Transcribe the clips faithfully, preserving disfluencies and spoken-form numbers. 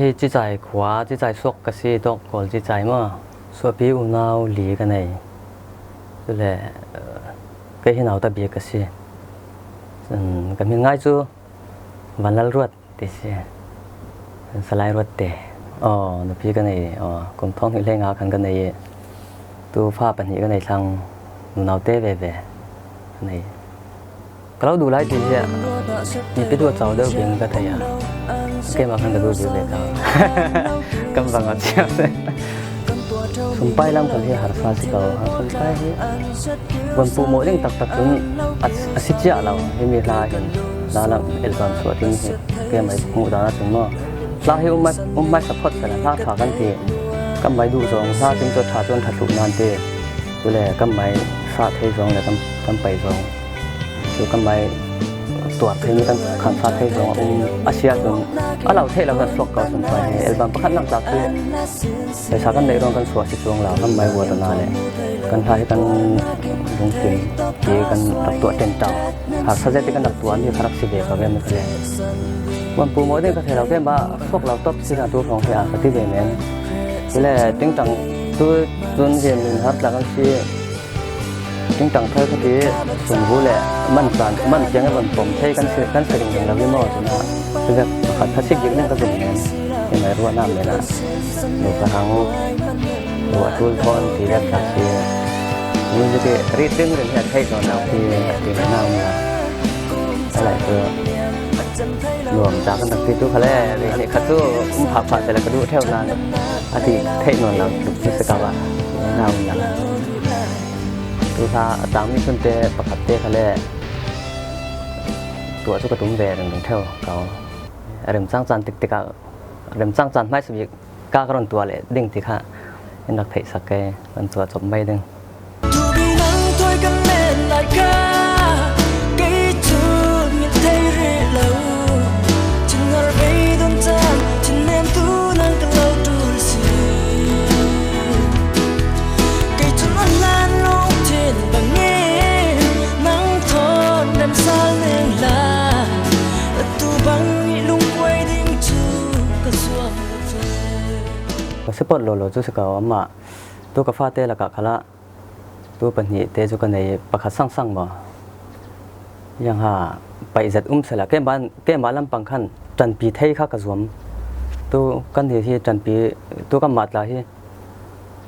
Hi Cicai khua, Cicai suak ka si, Tawngkawl Cicai maw. Suahpi unau li ka nei. Cule, eh, kei hi nauta bik ka si. Ka min ngai cu Vanlal Ruat ti si. Salai Ruat te. Aw, nupi ka nei. Aw, kum thawng hnih hleinga khan ka nei. Tu fa pahnih ka nei thlang, nunau te veve ka nei. Ka lo duh lai ti hi mipi duh cau deuh bing ka thei a, keimah khan ka duh bik ve ka. Kan bang a cia. Sumpai lam khan hi harsa si ko. Sumpai hi van puh mawh ding taktak cun a, a si ciah lo. Himi hla hin hla lam album suah ding hi keimah hmuh dan ahcun maw, hla hi um mai, um mai sa phawt sehla hla ṭha kan ti. Kan mai duh zong hla cun cu a ṭha cun ṭha thluh nan ti. Cule kan mai sah thei zong le kan, kan pai zong, cu kan mai tuar theimi kan khan sah thei zong a um a si ahcun a lo theih lo kan suak ko. Sumpai hi album pakhat nak tlak hi. Paisa kan neih ruang kan suah si cuang lo, kan mai uatana le kan hla hi kan lungkim ti kan rak tuah ṭenṭau. Harsa zet i kan rak tuahmi kha rak si ve ka ve mi ka le. Van puh mawh ding ka thei lo, keimah suak lo top si na tu hrawng hi a ka ti ve men. Cule tingtang tu cun hi min har tla kan si. Tingtang thar khuti sungbu le man caan, man tiang i van pom thei kan si, kan si ringring lo hi maw, cun ah, cuvek pakhat kha si gik ding ka zumh men. Hi mai ruahnak men ah, nu ka hang, ruah tul thawn ti le ka si. Music i rit ringring hi a theih nawn lo ti, a ti na um lo. A lai cu nuam ca kan rak ti tu kha le, ri nih kha cu um phapha te le ka duh ṭheu nan a ti theih nawn lo tluk cu si ka va na um lo. Tu hla a tangmi sunte pakhat te kha le tuah cu ka tum ve ringring ṭheu ko. A remcang caan tiktik ah, remcang caan hmaisa bik ka ka run tuah leh ding ti kha in rak theihsak ke, kan tuah cawp mai ding. Tubi nang thawi kan men lai kha, kei cu ngilh thei rih lo. Thinhar vei don caan, thinnemtu nang ka lo ṭul si. Kei cun a hlan lawng thin bangin nang thawn remsal ning la, atu bang i lungkuai ding cu ka zuam lo ve. Ka support lawlaw cu si ko, amah tu ka fate lakah khalah tu pahnih te cu ka nei, pakhat sangsang maw? Ziangha paih zet um sehla, keimah, keimah lampang khan ṭanpi thei kha ka zuam. Tu kan hi, hi ṭanpi, tu kanmah tla hi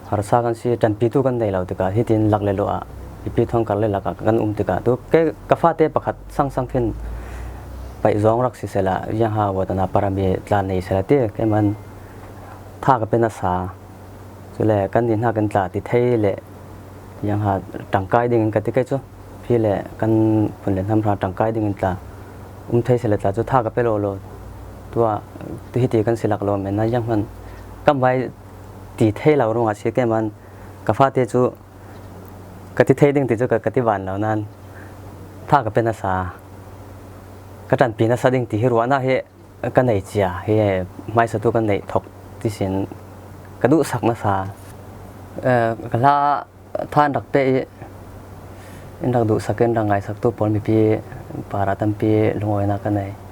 harsa kan si, ṭanpitu kan nei lo tikah, hitin lak le luah ah, mipi thawn kar le lakah kan um tikah, tu ke ka fate pakhat sangsang khin paih zawng rak si sehla, ziangha uatana parami tla nei sehla ti, keimah tha ka pe nasa. Cule kan nih hna kan tla ti thei le, ziangha ṭangkai dingin ka ti kei cu, phi le kan phun le hnam hra ṭangkai dingin tla um thei sehla tla cu tha ka pe lawlaw. Tuah, tu hiti kan si lak law men ah, zianghman kan vai ti thei lo ruangah si keimah ka fate cu ka ti thei ding ti cu ka, ka ti van lo nan tha ka pe nasa, ka ṭanpi nasa ding ti hi ruahnak hi ka nei cia hi, hmaisatu kan neih thok ti sin ka duhsak nasa, eh, ka hla tha in rak pe i, in rak duhsak, in rak ngaisaktu pawl mipi parah tampi lungawinak ka nei.